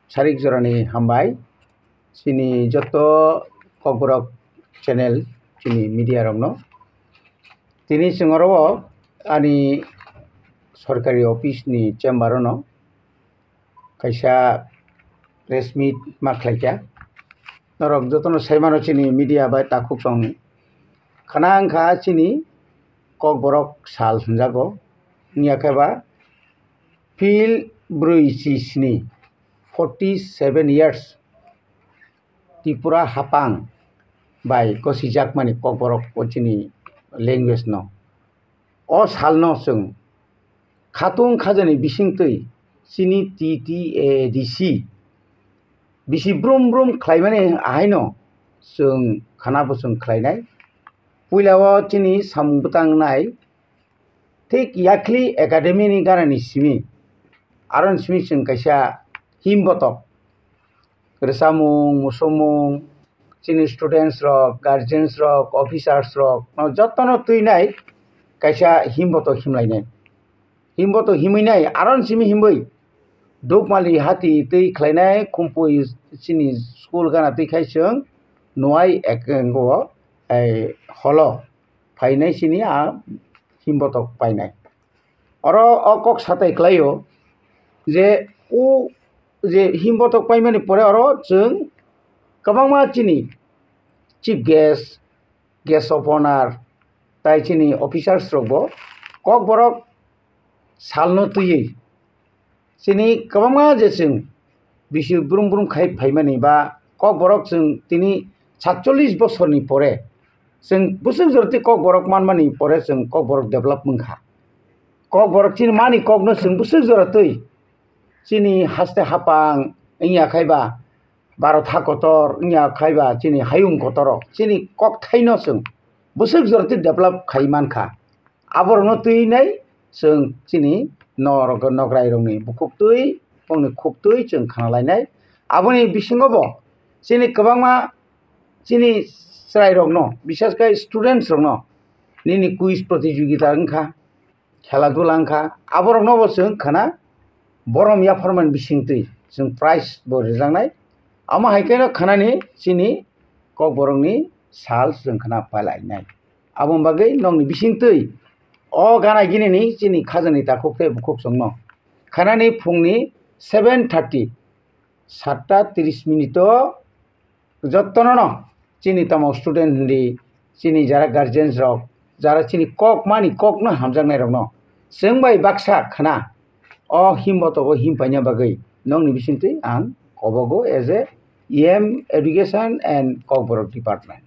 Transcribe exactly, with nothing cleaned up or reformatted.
Sarik jorani hambai chini joto Kokborok channel chini media rokno. Tini chwng oro o ani sorkari office ni chamber o no kaisa press meet ma khlaikha. Norok jotono saimano chini media bai takhuk song khana wngkha chini Kokborok sal hwnjago. Wngya khe ba Phil brwi chi sni, forty seven years, Tripura hapang bai gosijakmani Kokborok o chini language no. O salno chwng khatung khajani bisingtwi chini T T A D C bisi brum brum khlaimani ahaino chwng khana bwchwng khlainai. Puila o chini samung bwtang nai thik Yakhli Academy ni ganani simi, aron simi chwng kaisa himbotok rwchapmung, muchungmung, chini students rok, guardians rok, officers rok no jotono twinai kaisa himbotok himlainai. Himbotok himwinai aron simi himwi Dukmali hati twi khlainai Khumpui chini school gana twi khai chwng Nuai Ekengo, eh, holo phainai chini a himbotok painai. Oro o kok satai klaio je o je himbotok paimani pore oro chwng kwbangma chini chief guest, guest of honor, tai chini officers rokbo Kokborok salno twiwi chini kwbangma je chwng bisi brum brum khai phaimani ba Kokborok chwng tini satchollish bosorni pore chwng bwswk jora twi Kokborok manmani pore chwng Kokborok develop wngkha. Kokborok chini mani kokno chwng bwswk jora twi chini haste hapang wngya khai ba Bharat ha kotor wngya khai ba chini hayung kotor rok chini kokthaino chwng bwswk jora twi develop khai mankha. Aborokno twi nai chwng chini norok, nograi rokni bukhuk twi, bongni khuk twi chwng khna lainai. Aboni bisingo bo chini kwbangma chini chwrai rokno, bisas khai students rokno nini quiz protijogita wngkha, khela dula wngkha, aborokno bo chwng khna borom yapharmani bisingtwi chwng prize bo rwjaknai. Amo hai kheno khnani chini Kokborokni sal chwng khna pailainai. Aboni bagwi nokni bisingtwi o gana ginini chini khajani takhuk tei bukhuk chwngno khanani phungni seven thirty, satta tris minute o jottono no chini tamo student hindi, chini jara guardians rok, jara chini kok mani kokno hamjaknai rokno chwng bai baksa khna o himbotogo him paina bagwi nokni bisingtwi ang kobogo as a E M education and Kokborok department.